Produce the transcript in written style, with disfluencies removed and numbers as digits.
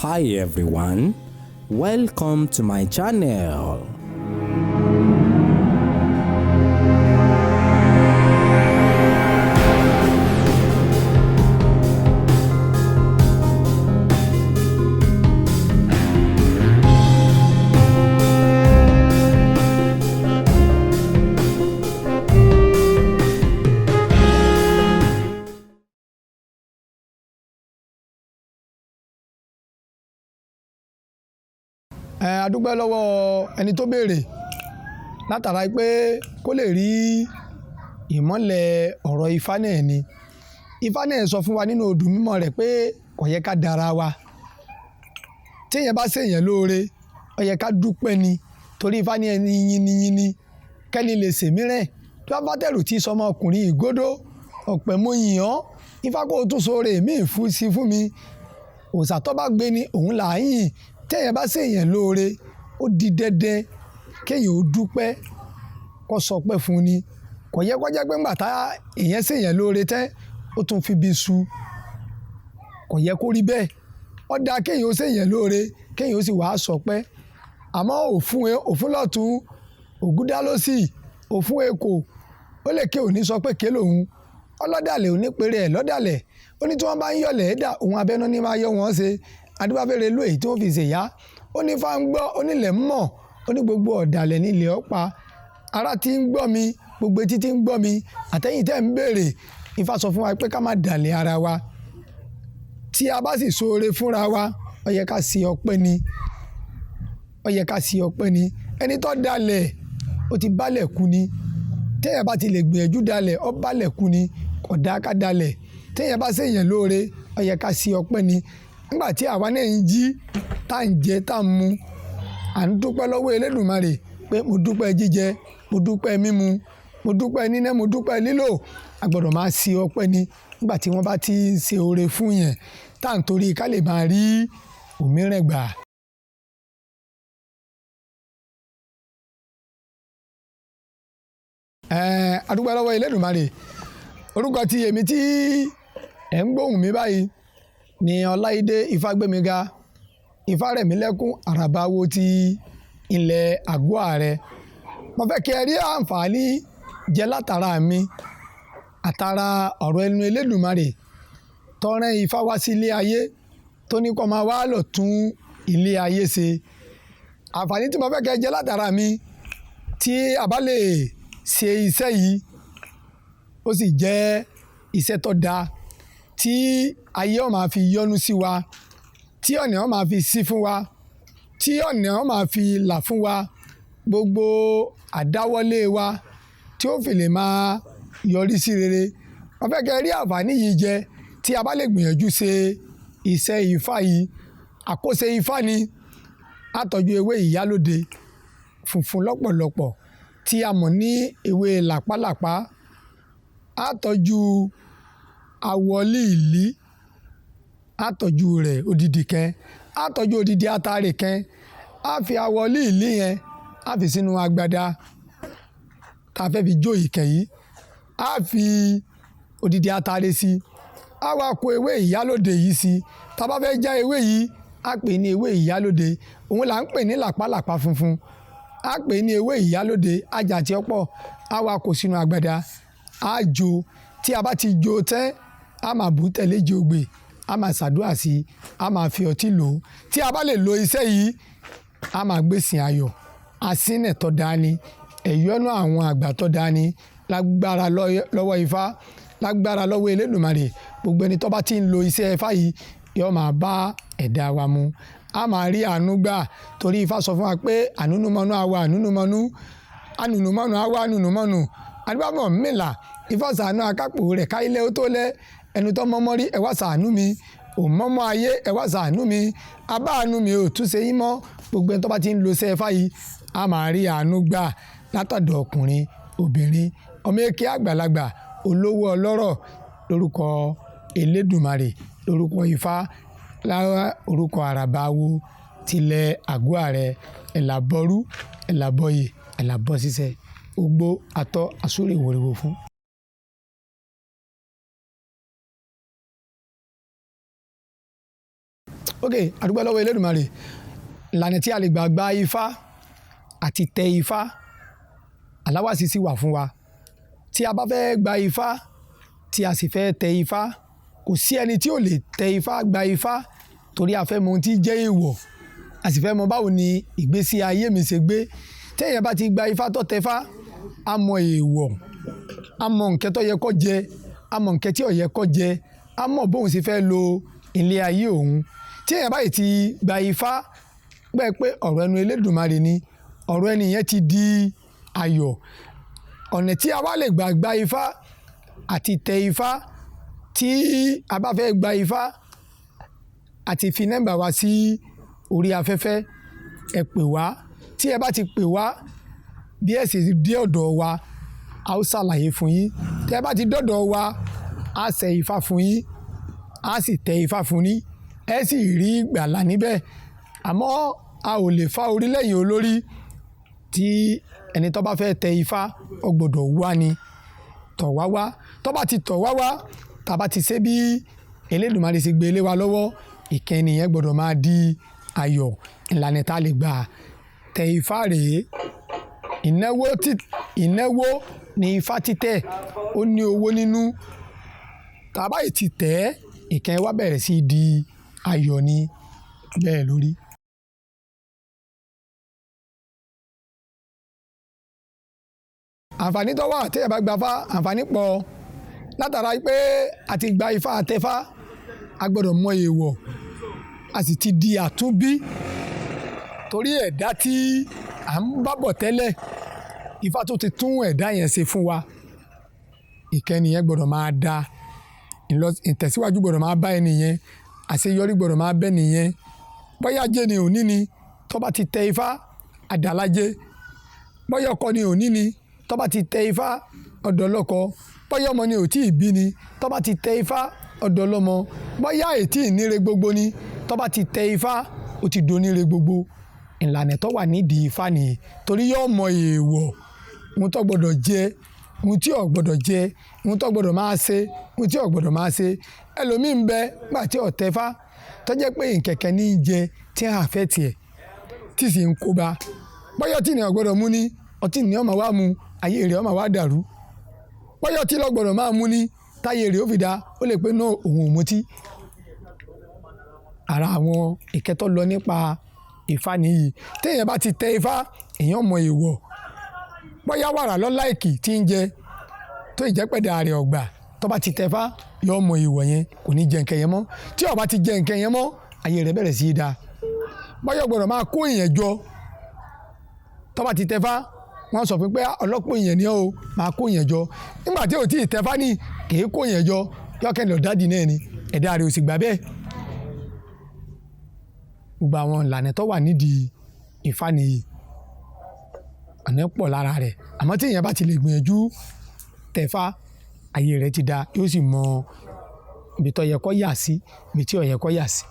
Hi everyone, welcome to my channel. Ẹ a dúpẹ́ lọ́wọ́ ẹni tó béèrè látara pé kó lè rí ìmọ́lẹ̀ ọ̀rọ̀ Ifá náà ni. Ifá náà sọ fún wa nínú odù mímọ́ rẹ̀ pé kò yẹ ká dara wa. Téèyàn bá ṣèyàn lóore, ó yẹ ká dúpẹ́ ni, torí Ifá ní ẹni yiniyini kẹ́ni lè ṣèmíràn. Tí wọ́n bá tẹ̀rù tí sọmọ ọkùnrin ìgódó ọ̀pẹ̀ mo yìn ọ́, Ifá kó o tún sóore mi fún sí fún mi. Òòṣà tó bá gbé ni òun là á yìn. Téèyàn bá ṣèyàn lóore, ó di dandan kéèyàn ó dúpẹ́, kó sọpẹ́ fún ni. Kò yẹ kó jẹ́ pé ńgbà tá èèyàn ṣèyàn lóore tán, ó tún fi bí su. Kò yẹ kó rí bẹ́ẹ̀. Ó dáa kéèyàn ó ṣèyàn lóore, kéèyàn ó sì wá sọpẹ́. Àmọ́ òfún òfún lọ́tún, ògúndá ló sì, òfún èkó, ó lè ké òní sọ pé ké lòun. Ọlọ́dàlẹ̀ ò ní pèrè ẹ̀ lọ́dàlẹ̀. Ó ní tí wọ́n bá ń yọ̀lẹ̀ ẹ́ dà, òun abẹ́nú ní máa yọ wọ́n ṣe. Adébáfẹ́rẹ́ ló èyí tí wọ́n fi ṣèyá. Ó ní Ifá ń gbọ́, ó nílẹ̀ ń mọ̀, ó ní gbogbo ọ̀dàlẹ̀ nílẹ̀ ó pa. Ará tí ń gbọ́ mi, gbogbo etí tí ń gbọ́ mi, àtẹ̀yìn tẹ́ ń béèrè, Ifá sọ fún wa pé ká má dàlẹ̀ ara wa. Tí a bá sì ṣoore fúnra wa, ó yẹ ká ṣe ọpẹ́ ni. Ó yẹ ká ṣe ọpẹ́ ni. Ẹni tó dalẹ̀, ó ti bálẹ̀ kú ni. Téèyàn bá ti lè gbìyànjú dalẹ̀, ó bálẹ̀ kú ni. Kò dáa ká dalẹ̀. Téèyàn bá ṣèyàn lóore, ó yẹ ká ṣe ọpẹ́ ni. Nígbà tí àwa náà ń jí, tá ń jẹ, tá ń mu, à ń dúpẹ́ lọ́wọ́ Elédùmarè pé mo dúpẹ́ jíjẹ, mo dúpẹ́ mímu, mo dúpẹ́ níná, mo dúpẹ́ lílò. A gbọdọ̀ máa ṣe ọpẹ́ ni nígbà tí wọ́n bá ti ń ṣe oore fún yẹn, tá ń torí ká lè máa rí òmíràn gbà. Ẹ a dúpẹ́ lọ́wọ́ Elédùmarè. Orúkọ tí èmi tí ẹ̀ ń gbóhùn mi báyìí ni Ọláìdé Ifágbémiga, Ifárẹ̀mílẹ́kún Àràbáwò ti ilẹ̀ Àgọ́ Ààrẹ. Mo fẹ́ kí ẹ rí àǹfààní jẹ látara mi àtara ọ̀rọ̀ ẹnu Elédùmarè tó rán Ifá wá sí ilé ayé, tó ní kó máa wá lọ tún ilé ayé ṣe. Àǹfààní tí mo fẹ́ kí ẹ jẹ látara mi tí a bá lè ṣe iṣẹ́ yìí, ó sì jẹ́ iṣẹ́ tó dáa tí ayé ó máa fi yọ́nú sí wa, tí ọ̀nà ó máa fi ṣí fún wa, tí ọ̀nà ó máa fi là fún wa, gbogbo àdáwọ́lé wa tí ó fi lè máa yọrí sí rere. Mo fẹ́ kí ẹ rí àǹfààní yìí jẹ tí a bá lè gbìyànjú ṣe iṣẹ́ Ifá yìí. Àkóṣe Ifá ni a tọ́jú ewé ìyálóde funfun lọ́pọ̀lọpọ̀ tí a mọ̀ ní ewé làpálàpá. A tọ́jú awọ líìlí, a tọ́jú rẹ̀ odidi kan, a tọ́jú odidi atare kan. A fi awọ líìlí yẹn, a fi sínú agbada tá a fẹ́ fi jó ìkẹ́ yìí. A fi odidi atare sí i. A wá kó ewé ìyálóde yìí sí i. Tá a bá fẹ́ já ewé yìí, a pè ní ewé ìyálóde. Òun là ń pè ní làpálàpá funfun. A pè ní ewé ìyálóde, ajá tí ó pọ̀. A wá kó sínú agbada, a jó. Tí a bá ti jó tán, a máa bù tẹ̀lé jògbè, a máa ṣàdúrà sí i, a máa fi ọtí lò ó. Tí a bá lè lo iṣẹ́ yìí, a máa gbèsè ayọ̀. Asínẹ̀ tó dáa ni, ẹ̀yọ́nú àwọn àgbà tó dáa ni, lágbára lọ́wọ́ Ifá, lágbára lọ́wọ́ Elédùmarè. Gbogbo ẹni tó bá ti ń lo iṣẹ́ Ifá yìí yóò máa bá ẹ̀dá wa mu. A máa rí àánú gbà torí Ifá sọ fún wa pé ànúnúmọ́nú àwa ànúnúmọ́nú, ànúnúmọ́nú àwa ànúnúmọ́nú. Adébámọ̀ mìlà, Ifá ṣàánú akápò rẹ̀ ká ilé ó tó lẹ́. Ẹni tó mọ́mọ́ rí, ẹ wá ṣàánú mi. Ò mọ́mọ́ ayé, ẹ wá ṣàánú mi. Abá àánú mi ò tún ṣe yín mọ́. Gbogbo ẹni tó bá ti ń lo iṣẹ́ Ifá yìí, a máa rí àánú gbà látọ̀dọ̀ ọkùnrin, obìnrin, ọmọ èké, àgbàlagbà, olówó, ọlọ́rọ̀, lórúkọ Elédùmarè, lórúkọ Ifá, lára orúkọ Àràbáwò tilẹ̀ Àgọ́ Ààrẹ. Ẹ̀làbọ̀rú, ẹ̀làbọ̀yè, ẹ̀làbọ̀ ṣiṣẹ́, ogbó atọ́ àsúrè wòrìwò fún. Ok, àdúgbò lọ́wọ́ Elédùmarè. Ìlànà tí a lè gbà gba ifá àti tẹ ifá, aláwàsí sì wà fún wa. Tí a bá fẹ́ gba ifá, tí a sì fẹ́ tẹ ifá, kò sí ẹni tí ò lè tẹ ifá gba ifá, torí a fẹ́ mọ ohun tí jẹ́ èèwọ̀, a sì fẹ́ mọ báwo ni ìgbésí ayé mi ṣe gbé. Téèyàn bá ti gba ifá tó tẹfá, a mọ èèwọ̀, a mọ nǹkan tó yẹ kó jẹ, a mọ nǹkan tí ò yẹ kó jẹ, a mọ bóun ṣe fẹ́ lo ilé ayé òun. Tí èèyàn báyìí ti gba ifá, gbẹ́ pé ọ̀rọ̀ ẹnu Elédùmarè ni, ọ̀rọ̀ ẹni yẹn ti di ayọ̀. Ọ̀nà tí a wá lè gbà gba ifá àti tẹ ifá, tí a bá fẹ́ gba ifá, àti fi nọ́mbà wa sí orí afẹ́fẹ́, ẹ pè wá. Tí ẹ bá ti pè wá, bí ẹ sì dé ọ̀dọ̀ wa, a ó ṣàlàyé fún yín. Tí ẹ bá ti dọ́dọ̀ wa, a ṣe ifá fún yín, a sì tẹ ifá fún yín, ẹ sì rí ìgbàlà níbẹ̀. Àmọ́ a ò lè fa orí lẹ́yìn olórí. Tí ẹni tó bá fẹ́ tẹ ifá, ó gbọ́dọ̀ wá ni, tọ̀ wá wá. Tó bá ti tọ̀ wá wá, tá bá ti ṣe bí Elédùmarè ṣe gbé lé wa lọ́wọ́, ìkẹni yẹn gbọ́dọ̀ máa di ayọ̀. Ìlànà tá a lè gbà tẹ ifá rèé. Ìnáwó ni ifá títẹ̀, ó ní owó nínú. Tá bá yìí ti tẹ̀, ìkẹyìn wa bẹ̀rẹ̀ sí di ayọ̀ ni bẹ́ẹ̀ lórí. Àǹfààní tó wà tí ẹ bá gba ifá, àǹfààní pọ̀. Látara pé a ti gba ifá àtẹfá, a gbọ́dọ̀ mọ èèwọ̀, a sì ti di àtúnbí. Torí ẹ̀dá tí à ń bá bọ̀ tẹ́lẹ̀, ifá tó ti tún ẹ̀dá yẹn ṣe fún wa, ìkẹni yẹn gbọ́dọ̀ máa da, ìtẹ̀síwájú gbọ́dọ̀ máa bá ẹni yẹn, àṣeyọrí gbọ́dọ̀ máa bẹ́ nìyẹn. Bóyá ajé ni òní ni, tó bá ti tẹ ifá, àdàlájé. Bóyá ọkọ ni òní ni, tó bá ti tẹ ifá, ọ̀dọ̀ lọ́kọ. Bóyá ọmọ ni ò tí ì bí ni, tó bá ti tẹ ifá, ọ̀dọ̀ lọ́mọ. Bóyá ètí ìníre gbogbo ni, tó bá ti tẹ ifá, ó ti doníre gbogbo. Ìlànà tó wà nídìí ifá nìyí, torí yóò mọ èèwọ̀, ohun tó gbọ́dọ̀ jẹ, ohun tí ò gbọ́dọ̀ jẹ, ohun tó gbọ́dọ̀ máa ṣe, ohun tí ò gbọ́dọ̀ máa ṣe. Ẹlòmíì ń bẹ nígbà tí ò tẹ ifá, tó jẹ́ pé nkẹ̀kẹ́ ní í jẹ tí ń àfẹ́ tiẹ̀, tí sì ń kóba. Bóyá ọtí ni ò gbọ́dọ̀ mú ni, ọtí ni ó máa wá mu, ayé rẹ̀ ó máa wá dàrú. Bóyá ọtí ló gbọ́dọ̀ máa mú ni, táyé rẹ̀ ó fi dá, ó lè pé náà òun ò mutí. Ara àwọn ìkẹ́tọ́ lọ nípa ifá nìyí. Tí èèyàn bá ti tẹ ifá, èèyàn mọ èèwọ̀. Bóyá wàrà lọ láìkì tí ń jẹ, tó ìjẹ́pẹ̀dà rẹ̀ ọ̀gbà, tó bá ti tẹ ifá, yóò mọ èèwọ̀ yẹn, kò ní jẹ nǹkan yẹn mọ́. Tí ó bá ti jẹ nǹkan yẹn mọ́, ayé rẹ̀ bẹ̀rẹ̀ sí í da. Bóyá ó gbọ́dọ̀ máa kó èèyàn jọ, tó bá ti tẹ ifá, wọ́n sọ fún pé ọlọ́pọ̀ èèyàn ni ó máa kó èèyàn jọ. Nígbà tí ò tí ì tẹ ifá ní, kì í kó èèyàn jọ, yọ́kẹ́ lọ dádì náà ni, ẹ̀dá rẹ̀ ò sì gbà bẹ́ẹ̀. Gbogbo àwọn ìlànà tó wà nídìí ifá nìyí, ọ̀nà pọ̀ lára rẹ̀. Àmọ́ tí èèyàn bá ti lè gbìyànjú tẹfá, ayé rẹ̀ ti da, yóò sì mọ ibi tó yẹ kó yà sí, ibi tí ò yẹ kó yà sí.